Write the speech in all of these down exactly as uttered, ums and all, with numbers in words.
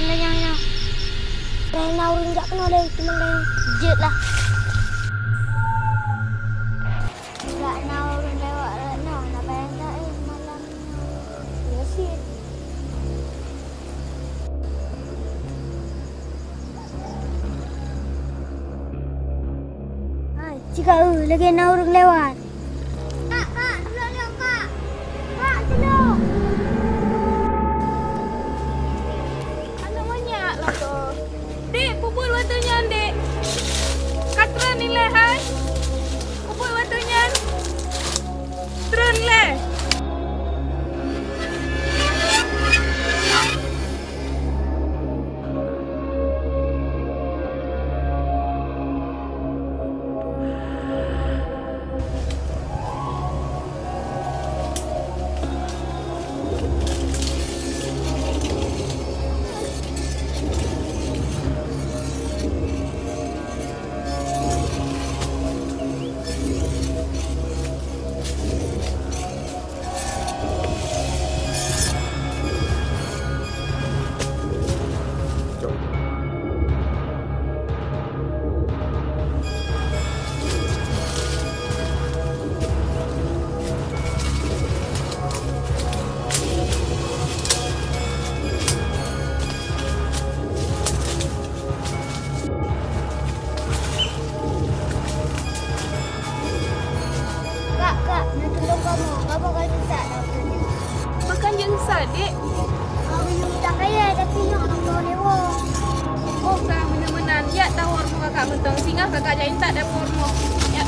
Nyan, nyan. Nyan, na ureueng jak keunoe lé, teuma lé. Jeuet lah. Jak na ureueng lewat rot nyoe, na payah taén malam nyoe. Ya, sit. Hai, cit ka, eu, lagèe na ureueng lewat. Kak, kak, tulông lôn, kak. Kak, tulông. Aneuk manyak lah tu. Dek, peubuet watèe nyan, Dek. Ka treun ilèe, hai. Peubuet watèe nyan. Treun ilèe. Kak, kak, na tulông kamoe. Kamoe ka sisat dapur nyoe. Pakon jeuet sisat, Dek? Kamoe meunyoe mita kayèe, tapi nyoe hana meunan lé woe. Oh, ka meunan-meunan. Jak dapur rumoh kakak mantong. Singoh kakak jak intat dapur rumoh. Jak.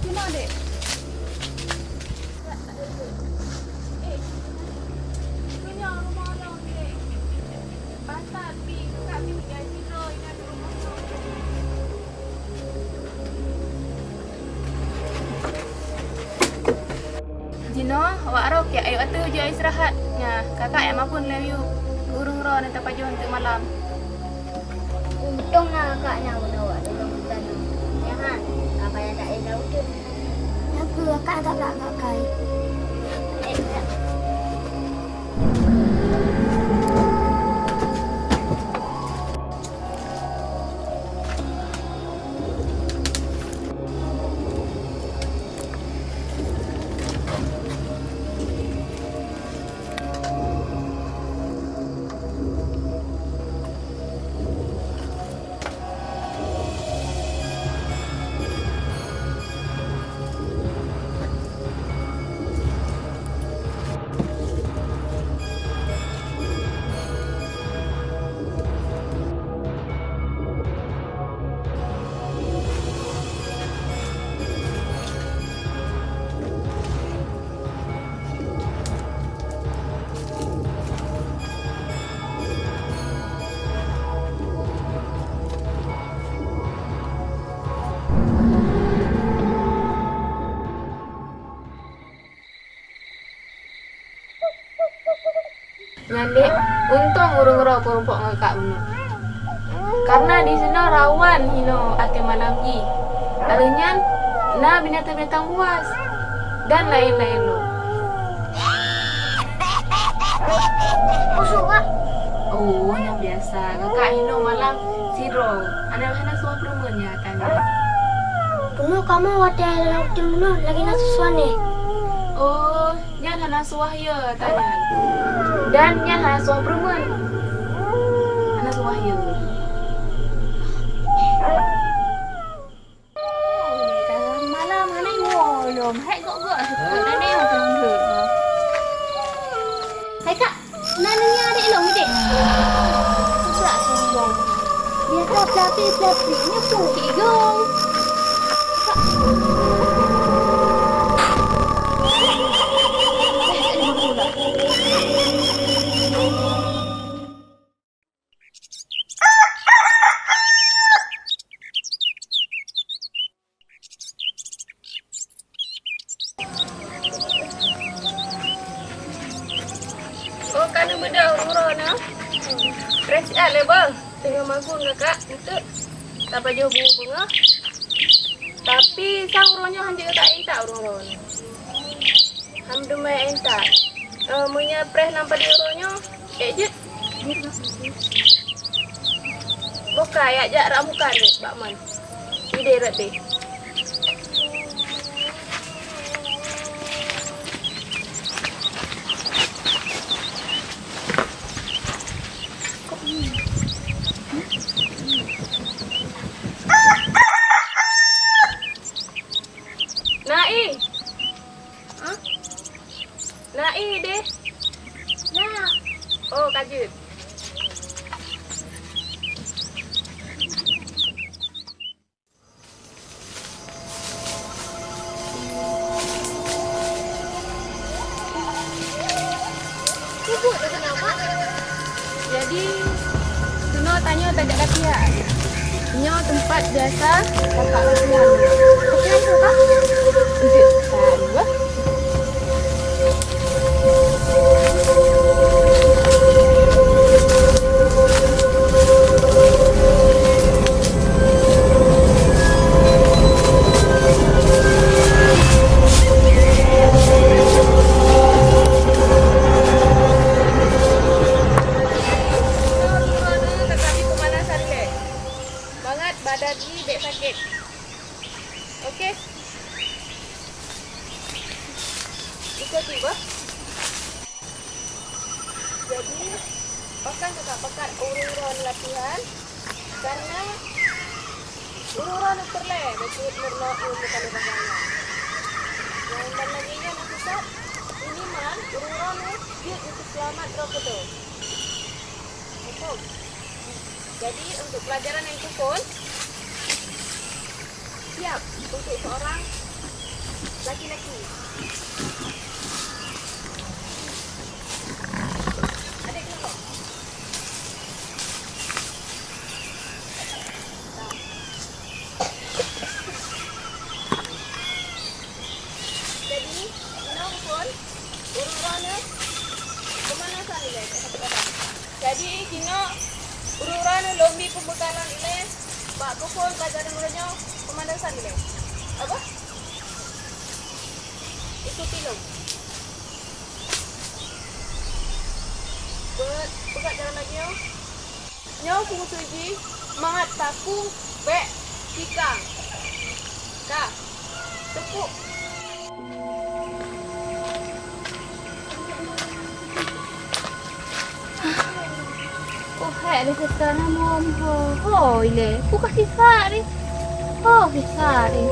Cuma, Dek. Eh, itu nya rumah orang, Dek. Pasal pi, buka pi, gaji lo, ingat rumah orang. Jinoe, awak roh kiek, ayo ateueh jeuet istirahat. Nyan, kakak jak mapun lé yue keu ureueng droe nyang tapajoh teuk malam. Untông na kakak nyan udah awak tulông geutanyoe. Nyan han, ka payah taéh lam uteuen. Nyan keuh kakak galak kakak. Eh, ya. Nyan dek, untông ureueng droe peurumpok ngon kak bunoe. Kareuna disinoe rawan hinoe ateueh malam jih. Ateueh nyan na binatang-binatang buas dan laén-laén lom. Khusyuk, Kak. Oh, nyang biasa. Kakak hinoe malam sidroe. Hana, hana suah peureumeun nyan ata nyan. Bunoe kamoe watèe lam kutem bunoe lagèe na suah nyan. Oh, nyan hana suah ya ata nyan. Dan nyan hana suah peureumeun. Hana suah ya. Malam hana iwoe lom. Hai gok-gok. Hai, Kak. Na neuya adék lôn, Dek. Peubuet sombong. Biasa peulapeh-peulapeh, nyoe peue keu igong. Oh, ka neubeudôh uroe-uroe na. Preh siat lé beuh. Teungoh magun kakak, eunteuk tapajoh bu beungoh. Tapi sang uroe nyoe hanjeuet kakak intat uroe-uroe nyoe. Alhamdulillah intat. Eh, meunyoe preh lam padum uroe nyoe, ék jeuet. Boh ka jak rak muka deh, bak man. Idéh rot deh. Nai. Hah? Nai deh. Na. Oh, ka jeuet. Jadi, keunoe tanyoe tajak latihan. Nyoe teumpat biasa kakak latihan. Latihan peue, Kak? Untuk tahu, ah. Mangat badan jih bèk sakét. Oke. Ikuti, bah. Jadi, pakon kakak pakat ureueng droen latihan, karena ureueng droen peureulèe bacut meurunoe ilmu keuneubanggaan. Nyang ban lagèe nyan na pusat, minimal ureueng droen jeuet jipeuseulamat droe keudroe. Muphom? Jadi, untuk pelajaran nyang keuphôn, siap untuk seorang laki-laki. Adék kenapa? Jadi, inoe keuphôn, ureueng droeneuh pemanasan ilèe. Jadi, jinoe ureueng-ureueng lôn bi peubeukalan ilèe bak keuphôn pelajaran uroe nyoe pemanasan ilèe. Apa? Ikuti lôn. Be-, peugah cara lagèe nyoe. Nyoe fungsi jih mangat takue bèk tikang. Ka. Teupuk. Oh, hék lé seusa na muho-muho. Hôi lé, bukon sisak lé. Oh, sisak lé.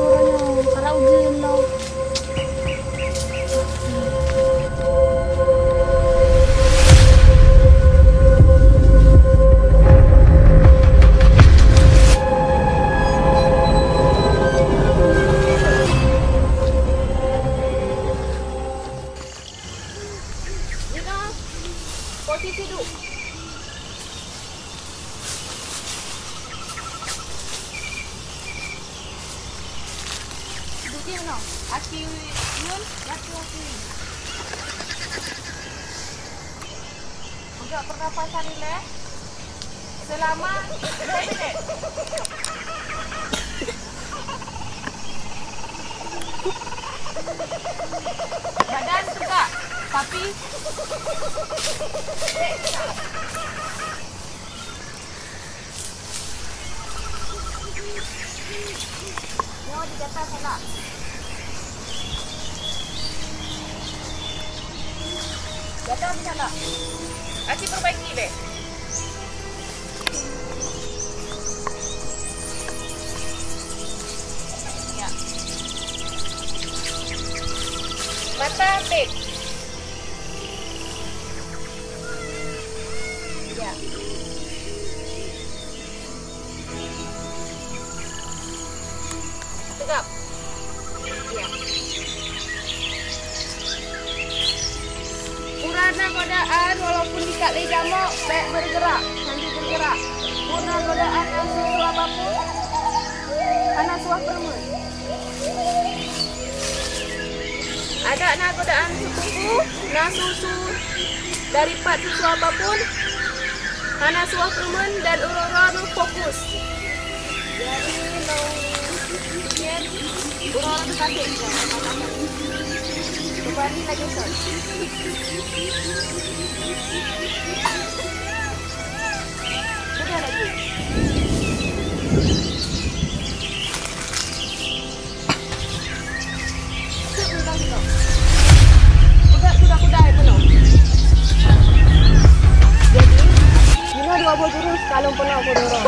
Uroe nyoe, karap ujeuen lom. Jinoe posisi duek. Duek jih meunoe. Aki ngon laki-laki. Peugah pernapasan rileks. Selama tiga minit. Badan tegak, tapi Salah. Data salah. Aci perbaiki beh. Ya. Mata pet. Ya. Tegap. Ya. Ureueng na godaan walaupun dikat lé jamok, bèk bergerak, sambil bergerak. Ureueng na godaan na susu apapun, hana suah peurumeuen. Adak na godaan susu, na susu dari pat susu apapun, hana suah peurumeuen dan uroe-uroe fokus. Jadi, long uroe-uroe teukatik. Kembali lagi, Son. Udah lagi. Peugah kuda-kuda peunoh. Jadi, jinoe dua boh jurus ka lôn peunoh keu droe.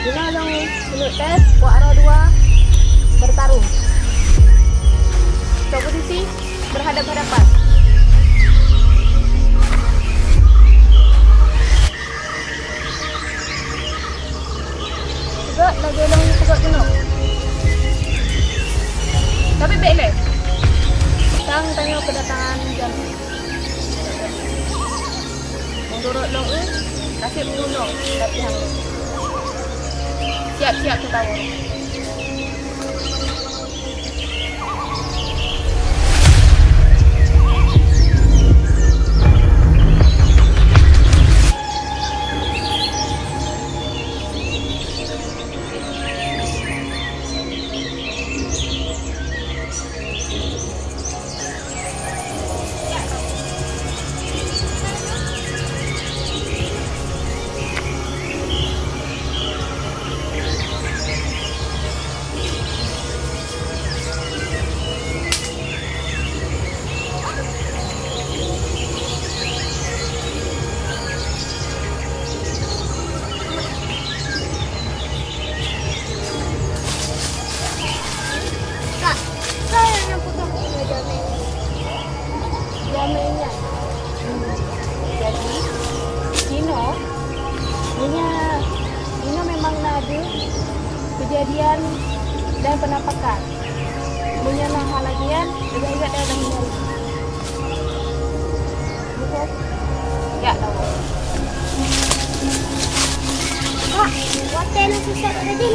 Jinoe lôn keuneuk tes, wak droe dua bertarung. Cok posisi berhadap-hadapan. Peugah lagèe lôn peugah keunoe. Tapi bèk lé. Sang tanyoe keudatangan jamé. Meunurot lôn, eh, ka sép meunyoe latihan. Siap-siap teutabông. Kak, kau yang pegang bunga jamé ni. Jamé nyan. Jadi, inoe, inoe, inoe memang na ada kejadian dan penampakan. Meunyoe na hal lagèe nyan, leubeh baik dah hindari. Betul? Ya, tahu. Kak, watèe na sisat tadi,